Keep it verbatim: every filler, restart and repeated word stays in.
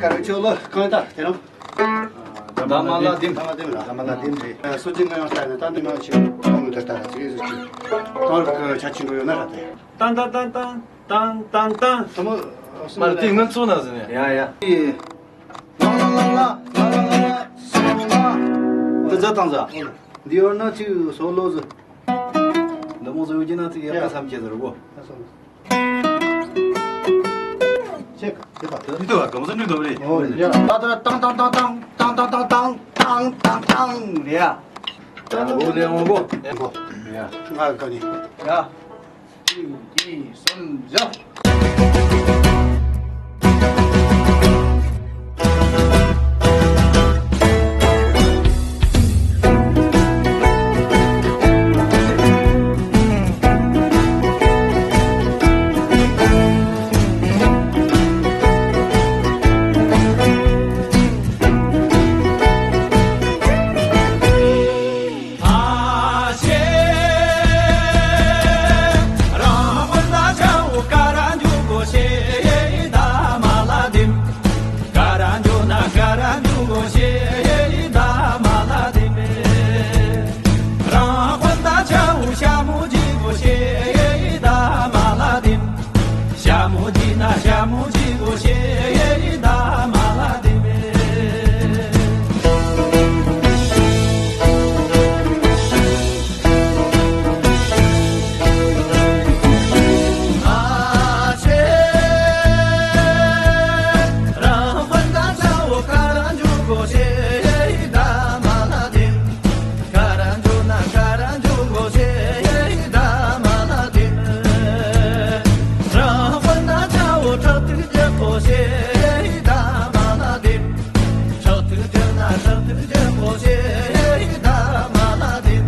ཀ་རེ་ཆོ་ལོ་གང་ད་དེ་རང་། ད་མ་ལ་དིམ། ད་མ་དིམ་ར། ད་མ་ལ་དིམ་རེད། སོ་ཅིག་ང་ཡང་ལྟ་ནས་ད་འདི་མ་ཆེ་གང་མི་ད་ལྟ་ར་ཅིག་ཟེར་ཅིག་གང་རུ་ཆ་ཆེན་པོ་ཡོད་ན་ར་དེ། ཏང་ཏང་ཏང་ཏང་ཏང་ཏང་ཏང་། ད་མ་མ་ར་དེ་ངན་ཚོ་ན་ཟེར་ནས། ཡ་ཡ། ལ་ལ་ལ་ལ་ལ་ལ་ལ་ལ། དེ་ཛ་དང་ཛ། འདི་ཡོད་ན་ཅིག་སོ་ལོ་ཟེར། འདི་མོ་ཟེར་གྱི་ན་ཅིག་ཡག་པ་བསམ་ཁྱེད་ཟེར་གོ། ཆེག་དེ་པ། འདི་དུ་བ་གོམ་ས་འདི་དུ་རེད། ཨོ་ཡ། ད་ད་ཏང་ཏང་ཏང་ཏང་ཏང་ཏང་ཏང་ཏང་ཏང་ཏང་ཏང་ཡ། ད་ད་འོ་ལེ་འོ་གོ། ཡ། ང་ག་ནི། ཡ། གཅིག་གཉིས་གསུམ་བཞི། ཤ་མོ་ཇི་ན་ཤ་མོ་ཇི་གོ་ཤེ་ཡེ་ད་མ་ལ་དེ་མེ། ཨ་ཆེ་རང་དཔོན་ད་ཆ་འོ་ཀ་ར་འཇུ་གོ་ཤེ་ཡེ་ད་མ་ལ་དེ། ཀ་ར་འཇུ་ན་ཀ་ར་འཇུ་གོ་ཤེ་ཡེ་ད་མ་ལ་དེ། རང་དཔོན་ན་ཆ་འོ་ཁྲག་ཐིག་རྒྱལ་པོ་ཤེ་ཡེ་ད་མ་ལ་དེ། ཁྲག་ཐིག་རྒྱལ་ན་ཁྲག་ཐིག་རྒྱལ་པོ་ཤེ་ཡེ་ད་མ་ལ་དེ།